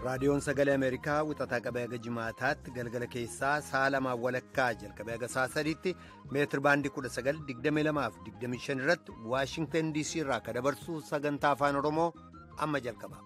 Raadiyoon Sagalee Ameerikaa wixataa qabee haga jimaataatti galgala keessaa sa'a lamaan walakkaa jalqabee haga sa'a sadiitti meetir baandii 19,22 fi 25 irratti Waashingtan DC irraa akka dabarsu sagantaa afaan Oromoo amma jalqaba.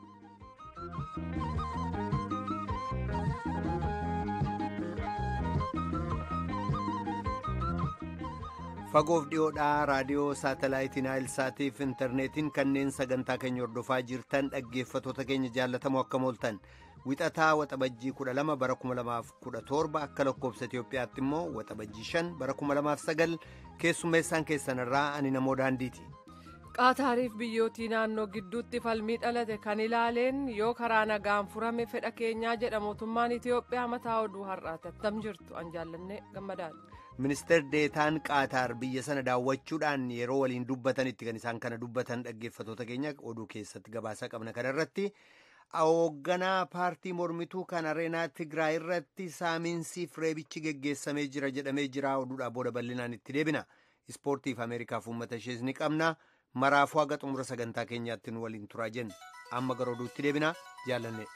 Fagoof dhiyoodhaa raadiyoo saatalaayitiin Naayilsaatiif intarneetiin kanneen sagantaa keenya hordofaa jirtan dhaggeeffatoota keenya jaallatamoo akkam ooltan. Wixataa Waxabajjii 12 bara 2017, akka lakkoobsa Itoophiyaatti immoo Waxabajjii 5 bara 2009, keessummeessaan keessanirraa ani namoo daandiiti. Qaataariif biyyootii naannoo gidduutti falmii dhalate kan ilaaleen yoo karaa nagaan furame fedha keenyaa jedha mootummaan Itoophiyaa. Mataa oduu har'aati. Attam jirtu? An Jaallanne Gammadaadha. Ministeer Deetaan Qaataar biyya sana daawwachuudhaan yeroo waliin dubbatanitti kan isaan kana dubbatan. Dhaggeeffatoota keenya, oduu keessatti gabaasa qabna. Kana irratti hoogganaa paartii mormituu kan Areenaa Tigraay irratti saamiinsiif reebichi geggeessamee jira jedhamee jira. Oduudhaa booda bal'inaan itti deebina. Ispoortiif Ameerikaaf uummata ishees ni qabna. Maraafuu haga xumura sagantaa keenyaatti nu waliin turaa jenna. Amma gara oduutti deebina, Jaallanne.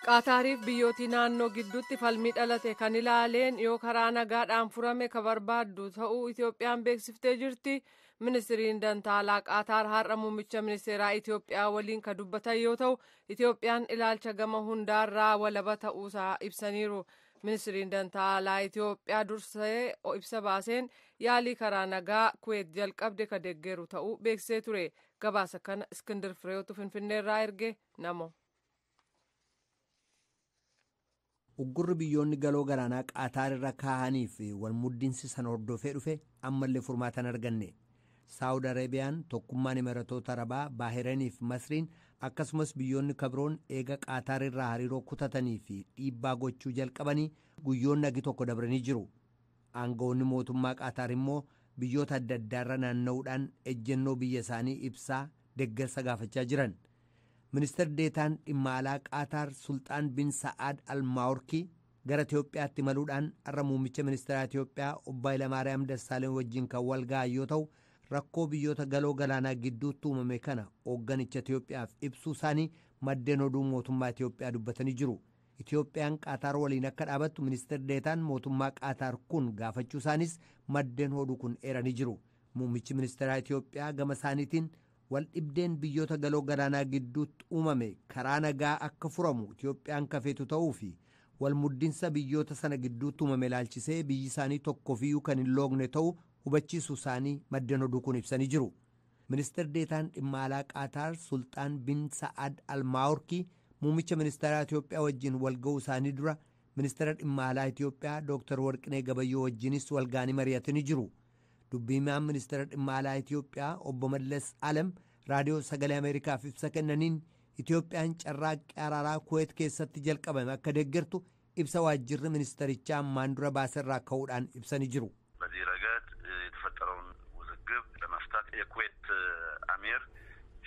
Qaataariif biyyootii naannoo gidduutti falmii dhalate kan ilaaleen yoo karaa nagaadhaan furame ka barbaaddu ta'uu Itoophiyaan beeksiftee jirti. Ministiriin Dantaalaa Qaataar har'a muummicha ministeeraa Itoophiyaa waliin ka dubbatan yoo ta'u, Itoophiyaan ilaalcha gama hundaarraa walaba ta'uusaa ibsaniiru. Ministiriin Dantaalaa Itoophiyaa dursee ibsa baaseen yaalii karaa nagaa Kuweet jalqabde ka deeggaru ta'uu beeksisee ture. Gabaasa kana Iskindir Fireewotu Finfinneerraa erge, namo. Uggurri biyyoonni galoo galaanaa Qaataar irra kaahanii fi walmuddinsi sana hordofee dhufe ammallee furmaatan arganne. Saawud Areebiyaan, Tokkummaan Imaratoota Arabaa, Baahiranii fi Masriin akkasumas biyyoonni kabroon eega Qaataar irraa hariiroo kutatanii fi dhiibbaa gochuu jalqabanii guyyoonni agi tokko dabranii jiru. Aangawoonni mootummaa Qaataar immoo biyyoota adda addaarra naanna'uudhaan ejjennoo biyya isaanii ibsaa deeggarsa gaafachaa jiran. Ministeer Deetaan dhimma alaa Qaataar Sulxaan bin Sa'aad Almaaworkii gara Itoophiyaatti imaluudhaan har'a muummicha ministeeraa Itoophiyaa obbo Hayilamaariyaam Dassaaleny wajjin kan wal ga'an yoo ta'u, rakkoo biyyoota galoo galaanaa gidduutti uumame kana hoogganicha Itoophiyaaf ibsuu isaanii maddeen oduu mootummaa Itoophiyaa dubbatanii jiru. Itoophiyaan Qaataar waliin akka dhaabattu ministeer Deetaan mootummaa Qaataar kun gaafachuu isaanis maddeen oduu kun eeranii jiru. Muummichi ministeeraa Itoophiyaa gama isaaniitiin wal dhibdeen biyyoota galoo galaanaa gidduutti uumame karaa nagaa akka furamu Itoophiyaan kafeetu ta'uu fi walmuddinsa biyyoota sana gidduutti uumame ilaalchisee biyyi isaanii tokkoofiyyuu kan hin loogne ta'uu hubachiisuu isaanii maddeen oduu kun ibsanii jiru. Ministeer Deetaan dhimma alaa Qaataar Sulxaan bin Sa'ad Almaaworkii muummicha ministeeraa Itoophiyaa wajjin walga'uu isaanii dura ministeera dhimma alaa Itoophiyaa Dooktar Warqinee Gabayyoo wajjinis walga'anii mari'atanii jiru. Dubbiimaan ministeera dhimma alaa Itoophiyaa obbo Mallas Alam raadiyoo Sagalee Ameerikaaf ibsa kennaniin Itoophiyaan carraaqqii araaraa Kuweet keessatti jalqabame akka deeggartu ibsa waajjirri ministerichaa ammaan dura baaserraa ka'uudhaan ibsanii jiru. በዚህ ረገድ የተፈጠረውን ውዝግብ ለመፍታት የኩዌት አሚር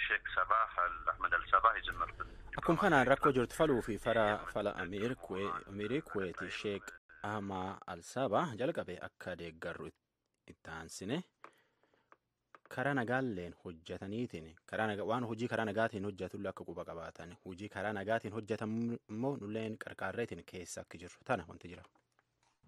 ሼክ ሰባህ አልአህመድ አልሰባህ የጀመሩትን Akkuma kanaan rakkoo jirtu faluu fi fala amiirii Kuweeti Sheek Ahmaa Al-Sabaa jalqabe akka deeggarru itti aansine karaa nagaalleen hojjetaniitiin waan hojii karaa nagaatiin hojjetullee akka quba qabaatan, hojii karaa nagaatiin hojjetamu immoo nulleen qarqaarreetiin keessa akka jirru tana wanti jira.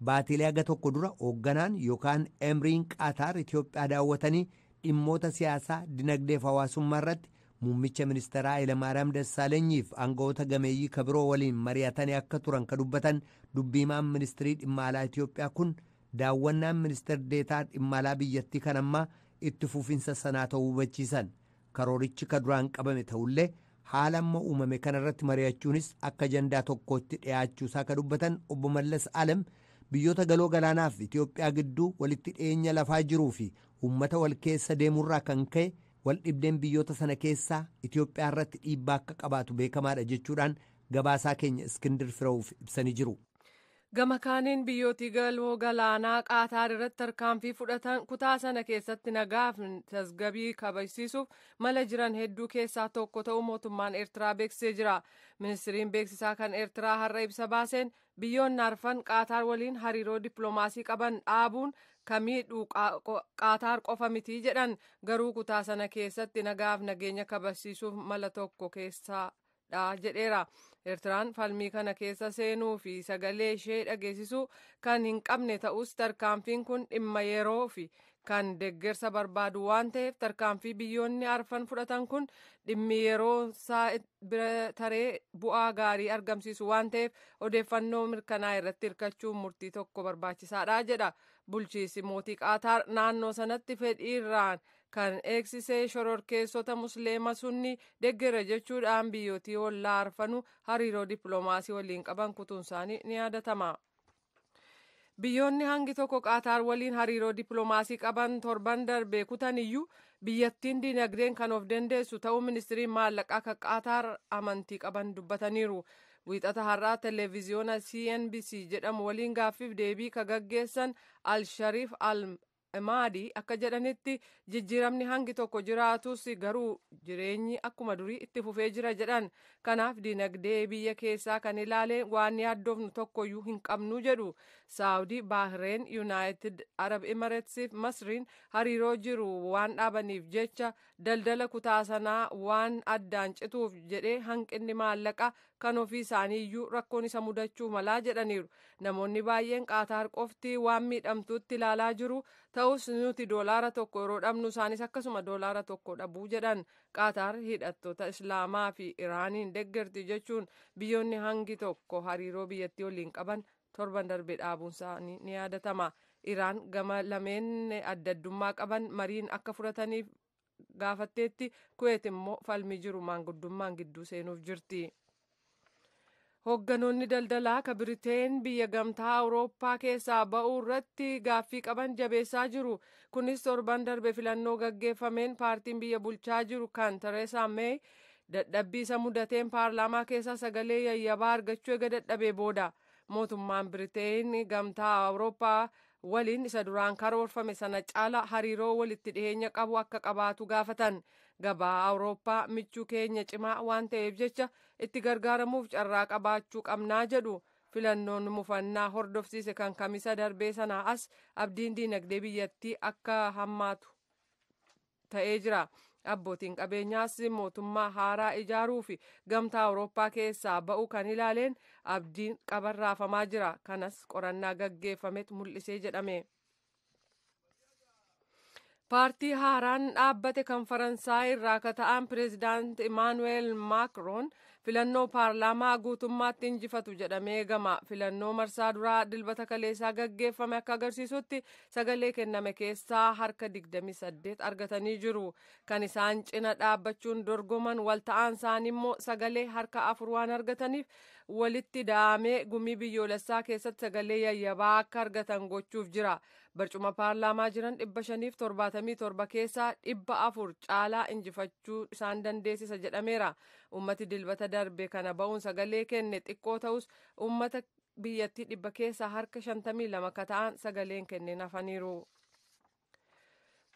Baatilee haga tokko dura hoogganaan yookaan emriin Qaataar Itoophiyaa daawwatanii dhimmoota siyaasaa, dinagdee fi hawaasummaa irratti muummicha ministeeraa Hayilamaariyaam Dassaalenyiif aangawoota gameeyyii kabiroo waliin mari'atanii akka turan ka dubbatan dubbiimaan ministirii dhimma alaa Itoophiyaa kun, daawwannaan ministeer deetaa dhimma alaa biyyattii kan ammaa itti fufinsa sanaa ta'uu hubachiisan. Karoorichi ka duraan qabame ta'ullee haala amma uumame kanarratti mari'achuunis akka ajandaa tokkootti dhi'aachuusaa ka dubbatan obbo Mallas Alam, biyyoota galoo galaanaaf Itoophiyaa gidduu walitti dhiyeenya lafaa jiruu fi uummata wal keessa deemurraa kan ka'e wal dhibdeen biyyoota sana keessaa Itoophiyaa irratti dhiibbaa akka qabaatu beekamaadha jechuudhaan gabaasaa keenya Iskindir Fireewuf ibsanii jiru. Gama kaaniin biyyootii galoo galaanaa Qaataar irratti tarkaanfii fudhatan kutaa sana keessatti nagaaf tasgabbii kabajsiisuuf mala jiran hedduu keessaa tokko ta'uu mootummaan Eertiraa beeksisee jira. Ministiriin beeksisaa kan Eertiraa har'a ibsa baaseen biyyoonni arfan Qaataar waliin hariiroo dippiloomaasii qaban dhaabuun Kamiidhuu Qaataar qofa miti jedhan, garuu kutaa sana keessatti nagaaf nageenya kabachiisuuf mala tokko keessaadha jedheera. Eertiraan falmii kana keessa seenuu fi sagalee ishee dhageessisuu kan hin qabne ta'us, tarkaanfiin kun dhimma yeroo fi kan deeggarsa barbaadu waan ta'eef, tarkaanfii biyyoonni arfan fudhatan kun dhimmi yeroo isaa bira taree bu'aa gaarii argamsiisu waan ta'eef, odeeffannoo mirkanaa irratti hirkachuun murtii tokko barbaachisaadha jedha. Bulchiisi mootii Qaataar naannoo sanatti fedhiirraan kan eegsisee shororkeessota Musliima Sunni deeggera jechuudhaan biyyootii hollaa arfanuu hariiroo dippiloomaasii waliin qaban kutuun isaanii ni yaadatama. Biyyoonni hangi tokko Qaataar waliin hariiroo dippiloomaasii qaban torban darbe kutan iyyuu, biyyattiin dinagdeen kan of dandeessu ta'uu ministiriin maallaqaa kan Qaataar amantii qaban dubbataniiru. Wiixata har'aa televiziyoona CNBC jedhamu waliin gaaffiif deebii ka gaggeessan Al-Shariif Al Imaadii akka jedhanitti, jijjiiramni hangi tokko jiraatus garuu jireenyi akkuma durii itti fufee jira jedhan. Kanaaf dinagdee biyya keessaa kan ilaaleen waan yaaddoofnu tokkoyyuu hin qabnu jedhu. Saawudii, Baahireen, Yuunaayitid Arab Imireetsiif Masriin hariiroo jiru waan dhaabaniif jecha daldala kutaa sanaa waan addaan cituuf jedhee hanqinni maallaqa kan ofii isaanii iyyuu rakkoon isa mudachuu malaa jedhaniiru. Namoonni baay'een Qaataar qofti waan miidhamtuutti ilaalaa jiru, ta'us nuti $1 yeroo dhabnu isaanis akkasuma $1 dhabuu jedhan. Qaataar hidhattoota Islaamaa fi Iraaniin deeggarti jechuun biyyoonni hangi tokko hariiroo biyyattii waliin qaban torban darbe dhaabuun isaanii ni yaadatama. Iraan gama lameen adda addummaa qaban mariin akka furataniif gaafatteetti, Kuweet immoo falmii jiru maanguddummaan gidduu seenuuf jirti. Hoogganoonni daldalaa ka Biriteen biyya Gamtaa Awurooppaa keessaa ba'uu irratti gaaffii qaban jabeessaa jiru. Kunis torban darbe filannoo gaggeeffameen paartiin biyya bulchaa jiru kan Tereesaa Meey dadhabbii isa mudateen paarlaamaa keessaa sagalee yayyabaa argachuu ega dadhabee booda. Mootummaan Biriteen Gamtaa Awurooppaa waliin isa duraan karoorfame sana caala hariiroo walitti dhiheenya qabu akka qabaatu gaafatan. Gabaa Awurooppaa michuu keenya cimaa waan ta'eef jecha itti gargaaramuuf carraa qabaachuu qabnaa jedhu. Filannoon mufannaa hordofsiise kan Kamisa darbee sanaa as abdiin diinagdee biyyattii akka hammaatu ta'ee jira. Abbootiin qabeenyaas mootummaa haaraa ijaaruu fi Gamtaa Awurooppaa keessaa ba'uu kan ilaaleen abdiin qaban raafamaa jira. Kanas qorannaa gaggeeffametu mul'isee jedhame. Paartii haaraan dhaabbate kan Faransaay irraa akka ta'an pireezidaant Imaanuweel Maakroon filannoo paarlaamaa guutummaatti injifatu jedhamee eegama. Filannoo marsaa duraa Dilbata kaleessaa gaggeeffame akka agarsiisutti, sagalee kenname keessaa harka 28 argatanii jiru. Kan isaan cina dhaabbachuun dorgoman wal ta'aan isaanii immoo sagalee harka 4 waan argataniif, walitti da'amee gumii biyyoolessaa keessatti sagalee yayyabaa akka argatan gochuuf jira. Barcuma paarlaamaa jiran 577 keessaa 400 caalaa injifachuu isaan dandeessisa jedhameera. Ummati Dilbata darbe kana ba'uun sagalee kenne xiqqoo ta'us, ummata biyyattii dhibba keessaa harka 52 ka ta'an sagaleen kenneen hafaniiru.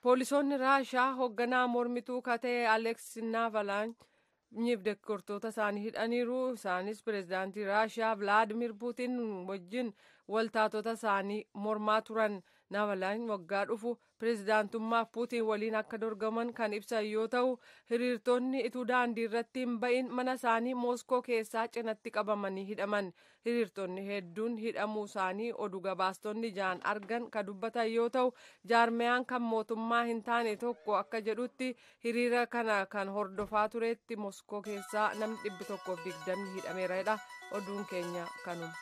Poolisoonni Raashaa hoogganaa mormituu ka ta'e Aleks Navalniif deeggartoota isaanii hidhaniiru. Isaanis pireezidaantii Raashaa Vilaadimir Puutiin wajjin waltaatota isaanii mormaa turan. Navalny waggaa dhufu pireezidaantummaaf Puutiin waliin akka dorgoman kan ibsan yoo ta'u, hiriirtonni ituu daandii irratti hin ba'in mana isaanii Mooskoo keessaa cinatti qabamanii hidhaman. Hiriirtonni hedduun hidhamuu isaanii oduu gabaastonni ijaan argan kan dubbatan yoo ta'u, jaarmiyaan kan mootummaa hin taane tokko akka jedhutti, hiriira kana kan hordofaa turetti Mooskoo keessaa namni 120 hidhameera. Oduun keenya kanuma.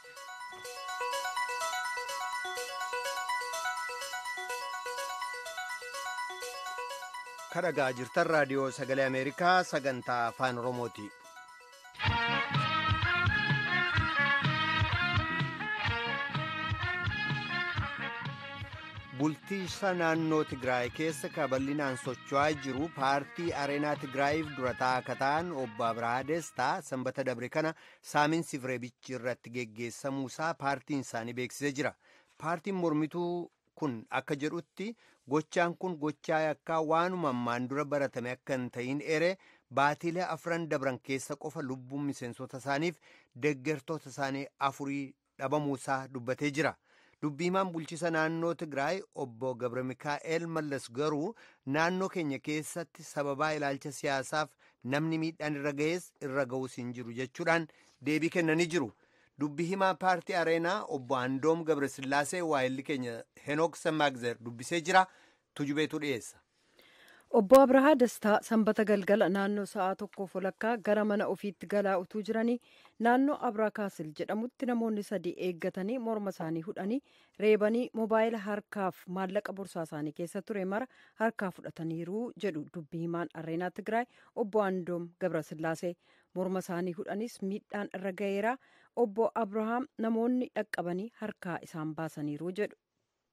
Kadhagaa jirtan Raadiyoo Sagalee Ameerikaa sagantaa Afaan Oromooti. Bultiisa naannoo Tigraay keessa kabal'inaan socho'aa jiru paartii Areenaa Tigraayiif dura akka ta'an obbo Abrahaa Destaa Sanbata dabre kana saaminsi reebichi irratti geggeessamuusaa paartiin isaanii beeksisee jira. Paartiin mormituu kun akka jedhutti, gochaan kun gochaa yakkaa waanuma ammaan dura baratame akka hin ta'in ere baatiilee afran dabran keessa qofa lubbuun miseensota isaaniif deeggartoota isaanii afurii dhabamuusaa dubbatee jira. Dubbii himaan bulchiisa naannoo Tigraay obbo Gabra Mikaa'el Mallas garuu naannoo keenya keessatti sababaa ilaalcha siyaasaaf namni miidhaan irra ga'es irra ga'us hin jiru jechuudhaan deebii kennanii jiru. Dubbii himaa paartii Areenaa obbo Andoom Gabrasillaasee waayilli keenya Henook Samaagzer dubbisee jira. Tujubeetu dhiyeessa. Obbo Abrahaa Dastaa sanbata galgala naannoo sa'aa tokkoof walakkaa gara mana ofiitti galaa utuu jiranii naannoo Abraakaasil jedhamutti namoonni sadii eeggatanii morma isaanii hudhanii reebanii moobaayila harkaaf maallaqa borsaa isaanii keessa ture mara harkaa fudhataniiru jedhu dubbii himaan Areenaa Tigraay obbo Andoom Gabrasillaasee. Morma isaanii hudhanis miidhaan irra ga'eera. Obbo Abrahaam namoonni dhaqqabanii harkaa isaan baasaniiru jedhu.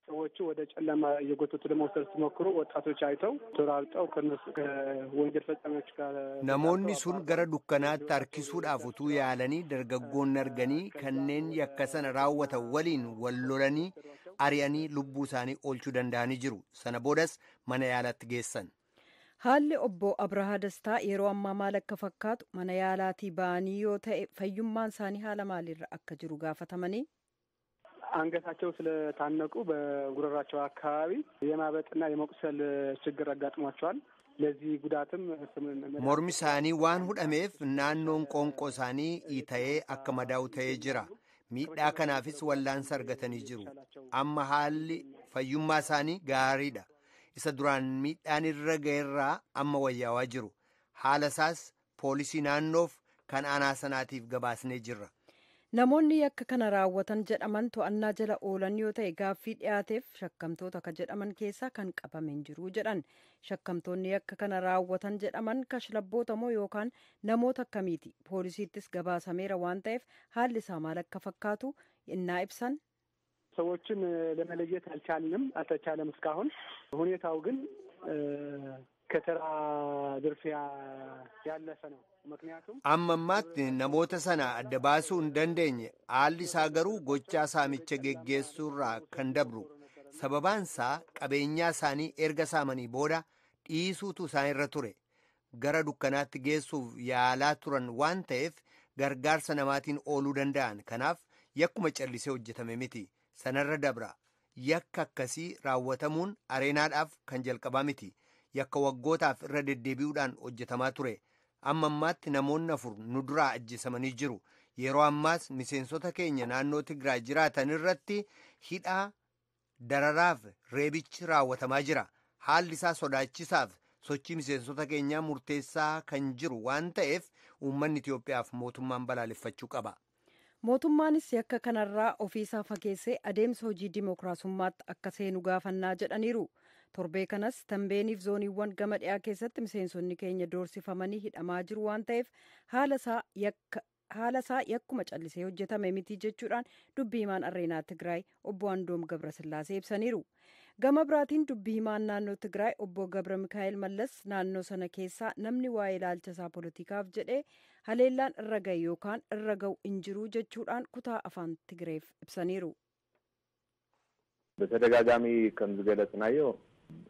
ሰዎቹ ወደ ጨለማ እየጎተቱ ለመውሰድ ሲሞክሩ ወጣቶች አይተው ተራርጠው ከነሱ ከወንጀል ፈጻሚዎች ጋር Namoonni sun gara dukkanaatti harkisuudhaaf utuu yaalanii dargaggoonni arganii kanneen yakka sana raawwatan waliin wal lolanii ari'anii lubbuu isaanii oolchuu danda'anii jiru. Sana boodas mana yaalaatti geessan. Haalli obbo Abrahaa Dastaa yeroo ammaa maal akka fakkaatu mana yaalaatii ba'anii yoo ta'e fayyummaan isaanii haala maaliirra akka jiru gaafatamanii አንገታቸው ስለታነቁ በጉሮሯቸው አካባቢ የማበጥና የመቁሰል ችግር አጋጥሟቸዋል። ለዚህ ጉዳትም Mormi isaanii waan hudhameef naannoon qoonqoo isaanii iita'ee akka madaa'u ta'ee jira. Miidhaa kanaafis wallaansa argatanii jiru. Amma haalli fayyummaa isaanii gaariidha. Isa duraan miidhaan irra ga'erraa amma wayyaawaa jiru. Haala isaas poolisii naannoof kan aanaa sanaatiif gabaasnee jirra. Namoonni yakka kana raawwatan jedhaman to'annaa jala oolan yoo ta'e gaaffii dhiyaateef shakkamtoota akka jedhaman keessaa kan qabame hin jiru jedhan. Shakkamtoonni yakka kana raawwatan jedhaman kashlabboota moo yookaan namoota akkamiiti? Poolisiittis gabaasameera waan ta'eef haalli isaa maal akka fakkaatu innaa ibsan. ሰዎችን ለመለየት አልቻልንም፣ አልተቻለም እስካሁን። ሁኔታው ግን ከተራ ዝርፊያ ያለፈ ነው። ምክንያቱም Amma ammaatti namoota sana adda baasuu hin dandeenye. Haalli isaa garuu gochaa saamicha geggeessuurraa kan dabru. Sababaan isaa qabeenyaa isaanii erga saamanii booda dhiisuutu isaan irra ture. Gara dukkanaatti geessuuf yaalaa turan waan ta'eef gargaarsa namaatiin ooluu danda'an. Kanaaf yakkuma callisee hojjetame miti. Sanarra dabra. Yakka akkasii raawwatamuun areenaadhaaf kan jalqabaa miti. Yakka waggootaaf irra deddeebi'uudhaan hojjetamaa ture. Amma ammaatti namoonni afur nu duraa ajjeesamanii jiru. Yeroo ammaas miseensota keenya naannoo Tigraay jiraatan irratti hidhaa dararaaf reebichi raawwatamaa jira. Haalli isaa sodaachisaaf sochii miseensota keenyaa murteessaa kan jiru waan ta'eef uummanni Itoophiyaaf mootummaan balaaleffachuu qaba. Mootummaanis yakka kanarraa ofiisaa fageessee adeemsa hojii dimookiraasummaatti akka seenu gaafannaa jedhaniiru. Torbee kanas Tambeeniif zooniiwwan gama dhiyaa keessatti miseensonni keenya doorsifamanii hidhamaa jiru waan ta'eef haala isaa yakkuma callisee hojjetame miti jechuudhaan dubbii himaan Areenaa Tigraay obbo Andoom Gabrasillaasee ibsaniiru. Gama biraatiin dubbii himaan naannoo Tigraay obbo Gabra Mikaa'el Mallas naannoo sana keessaa namni waa'ee ilaalcha isaa poolitikaaf jedhee haleellaan irra ga'e yookaan irra ga'u hin jiru jechuudhaan kutaa afaan Tigreef ibsaniiru. በተደጋጋሚ ከም ዝገለጽናዮ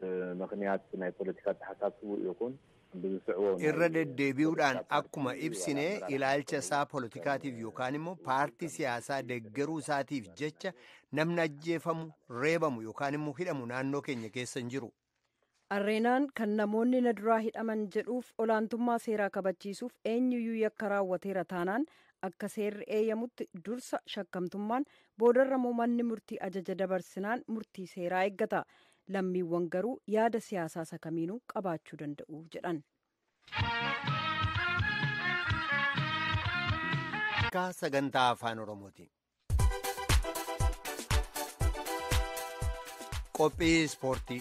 ብምክንያት ናይ ፖለቲካ ተሓሳስቡ ይኹን ብዝስዕቦ Irra deddeebi'uudhaan akkuma ibsine ilaalcha isaa poolitikaatiif yookaan immoo paartii siyaasaa deeggaruu isaatiif jecha namni ajjeefamu, reebamu yookaan immoo hidhamu naannoo keenya keessa hin jiru. Areenaan kan namoonni na duraa hidhaman jedhuuf olaantummaa seeraa kabachiisuuf eenyuyyuu yakka raawwateera taanaan akka seerri eeyyamutti dursa shakkamtummaan boodarra immoo manni murtii ajaja dabarsinaan murtii seeraa eeggata. Lammiiwwan garuu yaada siyaasaa isa kamiinuu qabaachuu danda'u jedhan. Akka sagantaa afaan Oromooti. Qophii ispoortii.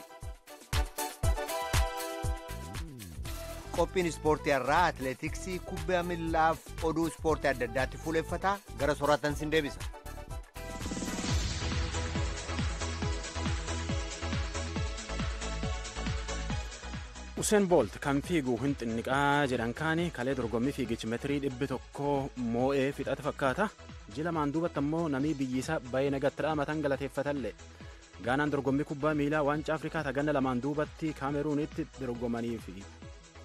Qophiin ispoortii har'aa atileetiksii kubbaa miillaaf oduu ispoortii adda addaatti fuuleffata. Gara soraatan sin deebisa. Useen Boolt kan fiigu hin xinniqaa jedhan kaani kalee dorgommii fiigichi metirii 100 moo'ee fixate fakkaata. Ji'a lamaan duubatti ammoo namii biyyisaa baay'ee nagatti dhaamatan galateeffatallee. Gaanaan dorgommii kubbaa miilaa waancaa Afrikaa taganna lamaan duubatti Kaameruunitti dorgomanii fi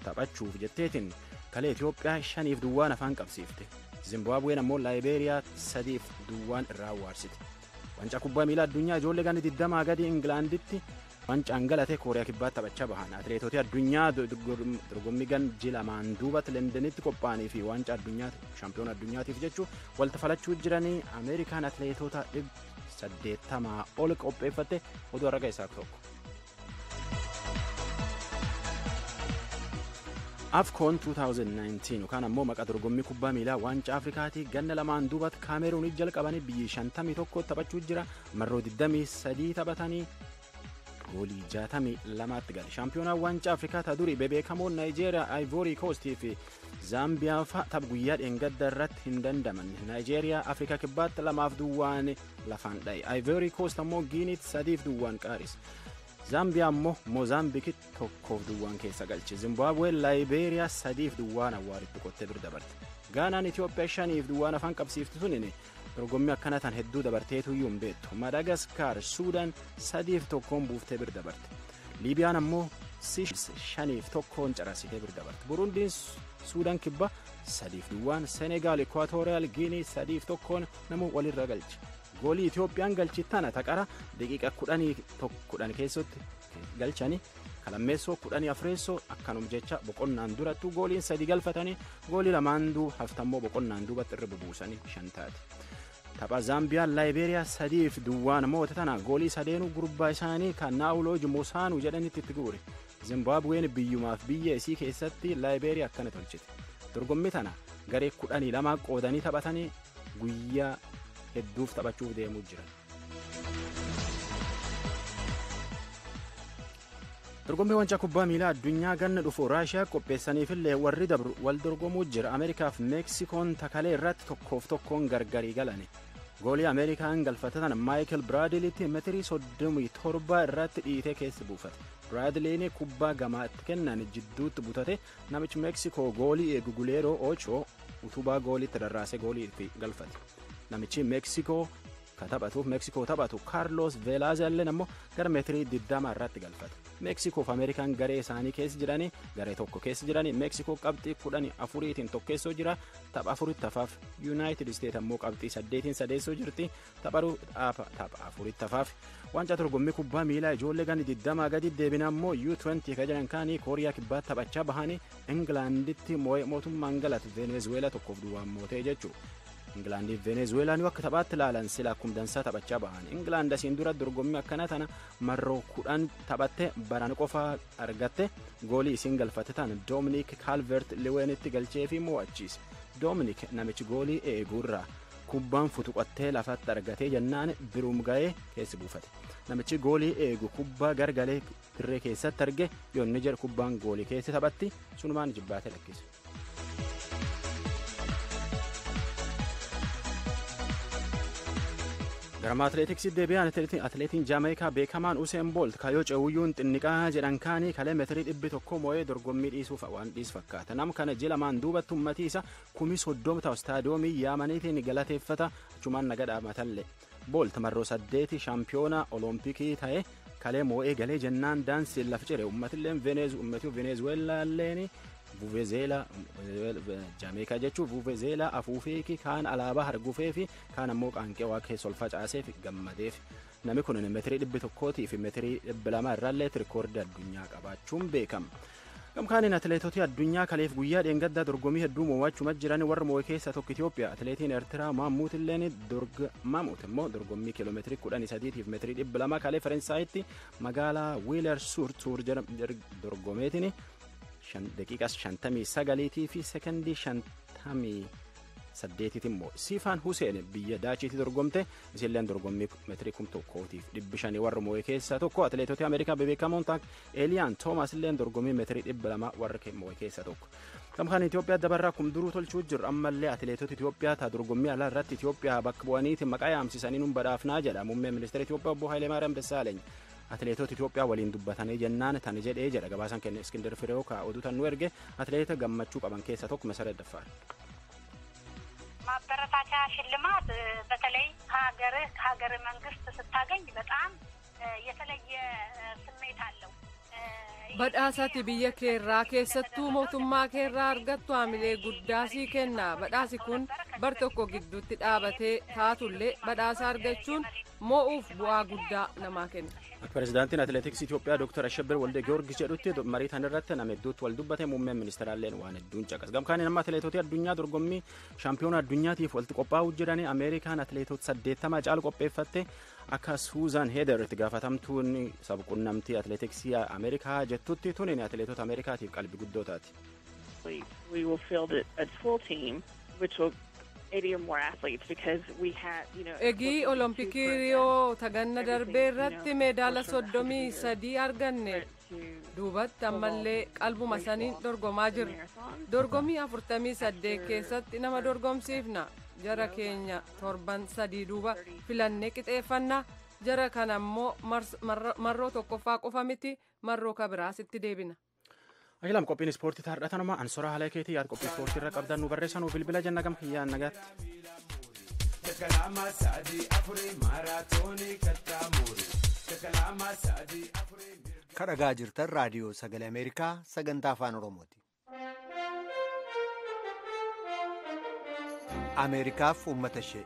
taphachuuf jetteetiin kalee Itoophiyaa 5-0 afaan qabsiifte. Zimbaabuween ammoo Laayibeeriyaa 3-0 irraa awwaarsite. Waancaa kubbaa miilaa addunyaa ijoollee ganna 20 gadi Ingilaanditti waancaan galatee Kooriyaa kibbaatti taphachaa bahan. Atileetota addunyaa dorgommii gan jilamaan duubatti Londonitti qophaa'anii fi waancaa addunyaa shaampiyoona addunyaatiif jechuu walta falachuu jiranii Ameerikaan atileetota 80 ol qopheeffatte oduu har'a keessaa tokko. AFCON 2019 yookaan ammoo maqaa dorgommii kubbaa miilaa waancaa Afrikaatii ganna lamaan duubatti Kaameruunii jalqabanii biyyi 51 taphachuu jira. Marroo 23 taphatanii goolii 62tti gale. Shaampiyoonaan waancaa Afrikaa ta durii bebeekamoon Naayijeeriyaa, Ivory Coast fi Zaambiyaa fa'a tapha guyyaa dheengadda irratti hin dandamanne. Naayijeeriyaa Afrikaa kibbaatti 2-0 lafaan dha'e. Ivory Coast ammoo Giiniitti 3-0 qaarise. Zaambiyaa ammoo Moozaambiikitti 1-0 keessa galche. Zimbaabuween Laayibeeriyaa 3-0 awwaaritti qottee bira dabarte. Gaanaan Itoophiyaa 5-0 afaan qabsiiftu tunin dorgommii akkana tan hedduu dabarteetuyyuu hin beektu. Madagaskaar Suudaan 3-1 buuftee bira dabarte. Liibiyaan ammoo 5-1 carasitee bira dabarte. Burundiin Suudaan kibba 3-0, Senegaal Ikwaatooriyaal Giinii 3-1 namuu walirra galche. Goolii Itoophiyaan galchi tana taqara daqiiqa 10 keessatti galchanii kalammeessoo 14 akkanum jecha boqonnaan durattu gooliin 3 galfatanii goolii lamaan duu haftammoo boqonnaan duubatti irra bubuusanii 5 taate. Tapha Zaambiyaan Laayibeeriyaa 3-0 moota tana goolii sadeenuu gurbaa isaanii kan Naawulooj Mosaanuu jedhanitti itti guure. Zimbaabuween biyyumaaf biyya isii keessatti Laayibeeriyaa akkana tolchite. Dorgommii tana garee 12 qoodanii taphatanii guyyaa hedduuf taphachuuf deemuu jiran. Dorgommii waancaa kubbaa miilaa addunyaa ganna dhufu Raashiyaa qopheessaniifillee warri dabru wal dorgomuu jira. Ameerikaaf Meeksikoon takalee irratti 1-1 gargarii galani. Goolii Ameerikaan galfatatan Maayikel Biraadiliitti meetirii 37 irratti dhiitee keessa buufate. Biraadiliin kubbaa gamaatti kennan jidduutti butate namichi Meeksikoo goolii eegu Guleeroo Ocho utubaa gooliitti rarraasee goolii itti galfate. Namichi Meeksikoo ka taphatuuf Meeksikoo taphatu Kaarlos Veelaazalleen ammoo gara meetirii 20 irratti galfate. Meeksikoof Ameerikaan garee isaanii keessa jiranii garee tokko keessa jiranii Meeksikoo qabxii 14tiin tokkeessoo jira tapha 4 tafaaf Yuunaayitid Isteet ammoo qabxii 8tiin sadeessoo jirti tapha 4 tafaaf waancaa dorgommii kubbaa miilaa ijoollee ganni 20 gadi deebina ammoo U20 ka jedhan kaanii Kooriyaa kibbaa taphachaa bahanii Ingilaanditti mootummaan galate Venezueelaa 1-0 mootee jechuudha. Ingilaandiif Venezuelaan yoo akka taphaatti ilaalan sila akkuma dansaa taphachaa bahan. Ingilaand asiin dura dorgommii akkana tana marroo 10 taphatte baran qofa argatte goolii isiin galfatte tan Doominik Kaalvert Liweenitti galchee fi mo'achiise. Doominik namichi goolii eeguurraa kubbaan futuqattee lafatti argatee jennaan biruum ga'ee keessa buufate. Namichi goolii eegu kubbaa gargalee dirree keessatti arge yoonni jedhu kubbaan goolii keessa taphatti sunumaan jibbaatee lakkise. Garama atileetiksii deebi'aan atileetiin Jaameekaa beekamaan Useen Boolt kaayoo ce'uyyuun xinniqaa jedhan kaanii kalee meetirii 100 moo'ee dorgommii dhiisuuf waan dhiis fakkaata. Nam kana ji'a lamaan duubatti uummatii isa 30,000 ta'u istaadiyoomii yaamaniitiin galateeffata achumaan naga dhaamatallee. Boolt marroo 8 shaampiyoona olompikii ta'e kalee moo'ee galee jennaan daansiin lafa cire uummatilleen Venezueelaalleen Vuvezeelaa Jaameekaa jechuun Vuvezeelaa afuufeeki kaan alaabaa hargufeefi kaan ammoo qaanqee waa keessa ol facaaseef gammadeef namni kun meetirii 100 fi meetirii 200 irraallee rikoordii addunyaa qabaachuun beekama. Gamkaaniin atileetota addunyaa kaleef guyyaa dheengaddaa dorgommii hedduu mo'achuma jiran warra moo'e keessaa tokko Itoophiyaa atileetiin Eertiraa Maamuut illeen Maamuut immoo dorgommii kiiloomeetirii 13 fi meetirii 200 kalee Faransaayiti magaalaa Wiiler Suur Tuur dorgomeetiin daqiiqaa 59 fi sekondii 58 immoo Siifaan Huseen biyya Daachiitti dorgomte isilleen dorgommii meetirii 1500 warra moo'e keessaa tokko atileetota Ameerikaa bebeekamoon ta'an Eeliyaan Toomaas illeen dorgommii meetirii 200 warra moo'e keessaa tokko. Gamkaan Itoophiyaa dabarraa kumduruu tolchuu jiru ammallee atileetota Itoophiyaa ta'a dorgommii alaa irratti Itoophiyaa bakka bu'aniiti maqaa yaamsisanii nun badhaafnaa jedha muummeen ministeera Itoophiyaa obbo Hayilemaariyaam Dassaaleny. Atileetota Itoophiyaa waliin dubbatanii jennaan tani jedhee jedha gabaasan kenne Iskindar Fireew ka oduu tan nu erge atileeta gammachuu qaban keessaa tokko Mesaret Daffaar. ማበረታቻ ሽልማት በተለይ ከሀገርህ ከሀገር መንግስት ስታገኝ በጣም የተለየ ስሜት አለው። Badhaasati biyya keerraa keessattuu mootummaa keerraa argattu haamilee guddaa sii kenna. Badhaasi kun bar tokko gidduutti dhaabatee taatullee badhaasa argachuun moo'uuf bu'aa guddaa namaa kenna. Pireezidaantiin Atileetiksii Itoophiyaa Dr. Ashabbir Walde Giyoorgis jedhutti marii tan irratti nama hedduutti wal dubbate muummeen ministeeraalleen waan hedduun caqas. Gamkaaniin amma atileetota addunyaa dorgommii shaampiyoona addunyaatiif walitti qophaa'uu jiran Ameerikaan atileetota 80 caalu qopheeffatte akka Suuzan Heeder itti gaafatamtuun sabquunnamtii atileetiksii Ameerikaa jettutti tuniin atileetota Ameerikaatiif qalbii guddoo taati. We will field a full team which will 80 or more athletes because we had, you know, Egii Olompikii Riyoo taganna darbee irratti meedaala 33 arganne duubatti ammallee qalbuma saniin dorgomaa jirra. Dorgommii 48 keessatti nama dorgomsiifna. Jara keenya torban sadii duuba filannee qixeeffanna. Jara kana immoo marroo tokkoffaa qofa miti marroo kabiraas itti deebina. Ayilaam qophiin ispoortii taardhatanuma ansora haala keetii yaad qophii ispoortii irra qabdan nu barreessanuu bilbila jenna gam kiyyaan nagaatti. Kan dhagaa jirtan raadiyoo sagalee Ameerikaa sagantaa afaan Oromooti. Ameerikaaf uummata ishee.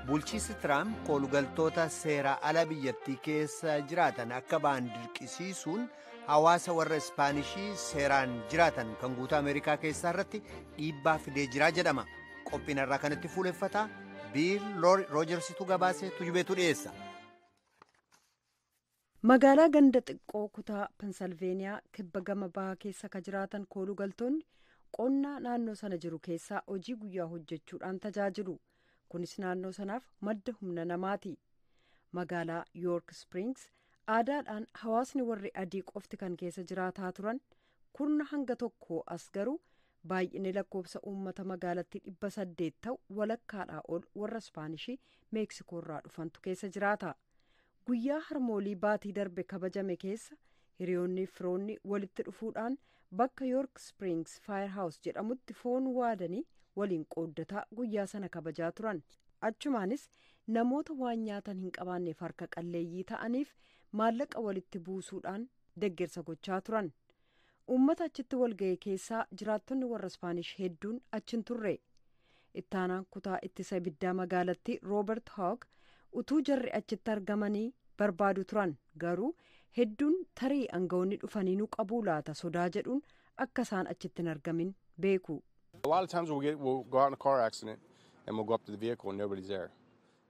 Bulchiinsi Tiraamp koolugaltoota seera ala biyyattii keessa jiraatan akka ba'an dirqisiisuun hawaasa warra Ispaanishii seeraan jiraatan kan guutuu Ameerikaa keessaa irratti dhiibbaa fidee jira jedhama. Qophiin irraa kanatti fuuleffata. Biil Roojersitu gabaasee tujubeetu dhiyeessa. Magaalaa ganda xiqqoo kutaa Pensalveeniyaa kibba gama bahaa keessa ka jiraatan koolugaltoonni qonnaa naannoo sana jiru keessaa hojii guyyaa hojjechuudhaan tajaajilu. Kunis naannoo sanaaf madda humna namaati. Magaalaa Yoork Spirings aadaadhaan hawaasni warri adii qofti kan keessa jiraataa turan kurna hanga tokko as garuu baay'inni lakkoofsa uummata magaalattii 800 ta'u walakkaadhaa ol warra Ispaanishii Meeksikoorraa dhufantu keessa jiraata. Guyyaa harmoolii baatii darbe kabajame keessa hiriyoonni firoonni walitti dhufuudhaan bakka Yoork Spirings Faayerhaawus jedhamutti foon waadanii waliin qooddataa guyyaa sana kabajaa turan. Achumaanis namoota waan nyaatan hin qabaanneef harka qalleeyyii ta'aniif maallaqa walitti buusuudhaan deggersa gochaa turan. Uummata achitti walga'e keessaa jiraattonni warra Ispaanish hedduun achi hin turre. Ittaanaan kutaa ittisa ibiddaa magaalattii Roobert Hoog utuu jarri achitti argamanii barbaadu turan, garuu hedduun tarii aangawoonni dhufanii nu qabuu laata sodaa jedhuun akka isaan achitti hin argamin beeku. A lot of times we'll go out in a car accident and we'll go up to the vehicle and nobody's there.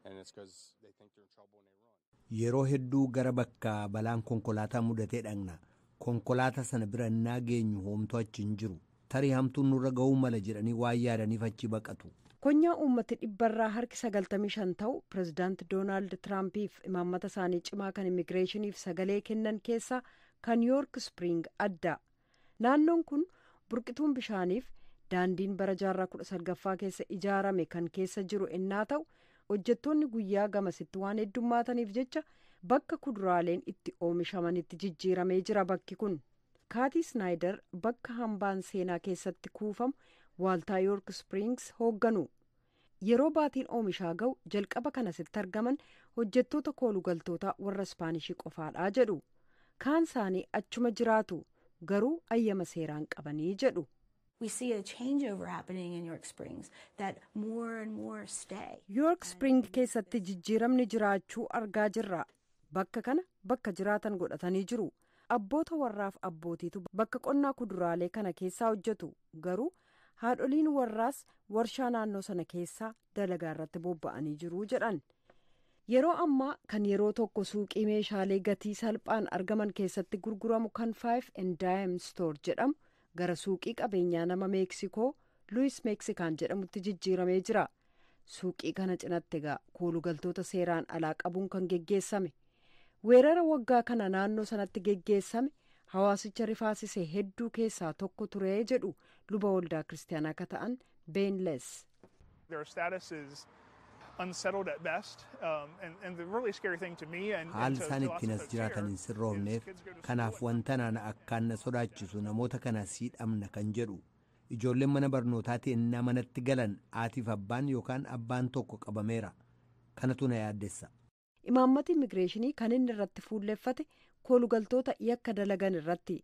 And it's because they think they're in trouble and they run. Yeroo hedduu gara bakka balaan konkolaataa mudatee dhaqna. Konkolaataa sana bira innaa geenyu hoomtuu achi hin jiru. Tarii hamtuun nurra ga'uu mala jedhanii waan yaadaniif achi baqatu. Konyaa uummati dhibbarraa harki 95 ta'u pirezidaanti Doonaald Tiraampiif imaammata isaanii cimaa kan immigireeshiniif sagalee kennan keessaa kan Yoork Spiriing adda. Naannoon kun burqituun bishaaniif daandiin bara jaarraa 19ffaa keessa ijaarame kan keessa jiru ennaa ta'u hojjettoonni guyyaa gamasitti waan heddummaataniif jecha bakka kuduraaleen itti oomishamanitti jijjiiramee jira bakki kun. Kaatii Snaayider bakka hambaan seenaa keessatti kuufamu waaltaa Yoork Spirings hoogganu. Yeroo baatiin oomishaa ga'u jalqaba kanasitti argaman hojjettoota koolugaltoota warra Ispaanishii qofaadhaa jedhu. Kaan isaanii achuma jiraatu garuu ayyama seeraan qabanii jedhu. We see a changeover happening in York Springs that more and more stay. York Spring keessatti jijjiiramni jiraachuu argaa jirra. Bakka kana bakka jiraatan godhatanii jiru. Abboota warraaf abbootiitu bakka qonnaa kuduraalee kana keessaa hojjetu. Garuu haadholiin warraas warshaa naannoo sana keessaa dalagaa irratti bobba'anii jiru jedhan. Yeroo ammaa kan yeroo tokko suuqii meeshaalee gatii salphaan argaman keessatti gurguramu kan Five and Dime Store jedhamu gara suuqii qabeenyaa nama Meeksikoo Luis Meeksikaan jedhamutti jijjiiramee jira. Suuqii kana cinatti egaa koolugaltoota seeraan alaa qabuun kan geggeessame. Weerara waggaa kana naannoo sanatti geggeessame hawaasicha rifaasise hedduu keessaa tokko ture jedhu luba waldaa kiristaanaa akka ta'an Beenles. Their status is unsettled at best, and the really scary thing to me and Haalli to isaan lots ittiin of as folks here jiraatan hin sirroofneef is kids go to school kanaaf at wanta naan akkaan na sodaachisu namoota kana siidhamna kan jedhu. Ijoolleen mana barnootaatii innaa manatti galan haatiif abbaan yookaan abbaan tokko qabameera. Kanatu na yaaddessa. Imaammati immigireeshinii kan inni irratti fuulleffate koolugaltoota yakka dalagan irratti.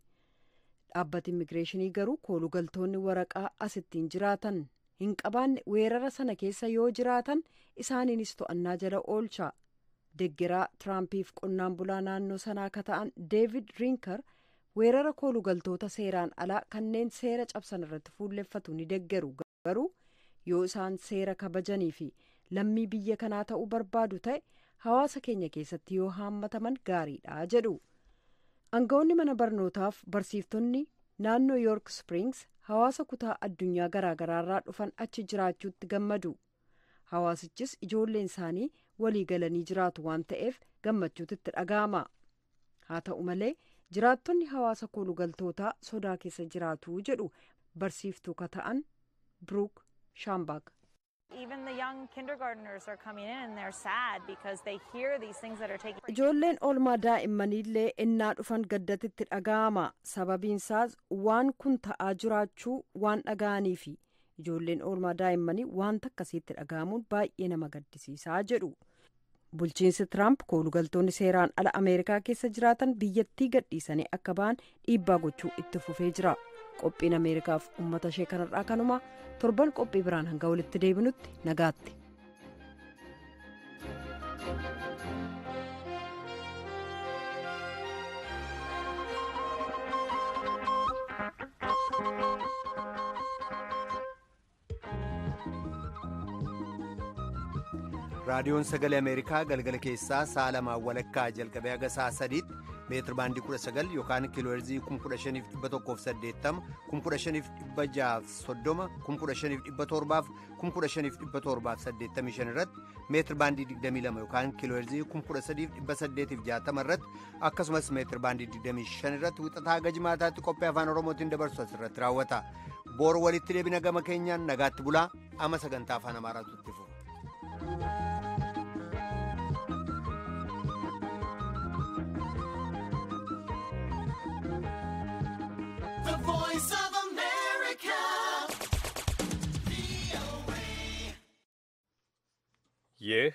Dhaabbati immigireeshinii garuu koolugaltoonni waraqaa asittiin jiraatan hin qabaanne weerara sana keessa yoo jiraatan isaaniinis to'annaa jala oolcha. Deggeraa Tiraampiif qonnaan bulaa naannoo sanaa akka ta'an Deevid Rinker weerara koolugaltoota seeraan alaa kanneen seera cabsan irratti fuulleffatu ni deggeru, garuu yoo isaan seera kabajanii fi lammii biyya kanaa ta'uu barbaadu ta'e hawaasa keenya keessatti yoo haammataman gaariidha jedhu. Aangawoonni mana barnootaaf barsiiftonni naannoo York Springs hawaasa kutaa addunyaa garaagaraarraa dhufan achi jiraachuutti gammadu. Hawaasichis ijoolleen isaanii walii galanii jiraatu waan ta'eef gammachuutu itti dhaga'ama. Haa ta'u malee, jiraattonni hawaasa koolugaltootaa sodaa keessa jiraatu jedhu barsiiftuu ka ta'an Brook Shambak. Even the young kindergartners are coming in and they're sad because they hear these things that are taking Ijoolleen oolmaa daa'immaniillee ennaa dhufan gaddatitti dhaga'ama. Sababiinsaas waan kun ta'aa jiraachuu waan dhaga'aniifi ijoolleen oolmaa daa'immanii wanta akkasiitti dhaga'amuun baay'ee nama gaddisiisaa jedhu. Bulchiinsi Tiraamp koolugaltoonni seeraan ala Ameerikaa keessa jiraatan biyyattii gadhiisanii akka ba'an dhiibbaa gochuu itti fufee jira. Qophiin Ameerikaaf uummata ishee kanarraa kanuma. Torban qophii biraan hanga walitti deebinutti nagaatti. Raadiyoon Sagalee Ameerikaa galgala keessaa sa'a 2 walakkaa jalqabee haga sa'a 3tti meetir baandii 19 yookaan kiilooherzii 15,180, 15,630, 15,700, 15,785 irratti, meetir baandii 22 yookaan kiilooherzii 13,860 irratti, akkasumas meetir baandii 25 irratti wixataa haga jimaataatti qophii afaan Oromootiin dabarsu asirratti raawwata. Boor walitti deebina. Gama keenyaan nagaatti bulaa. Amma sagantaa afaan Amaaraatu itti fufa. The Voice of America. ይህ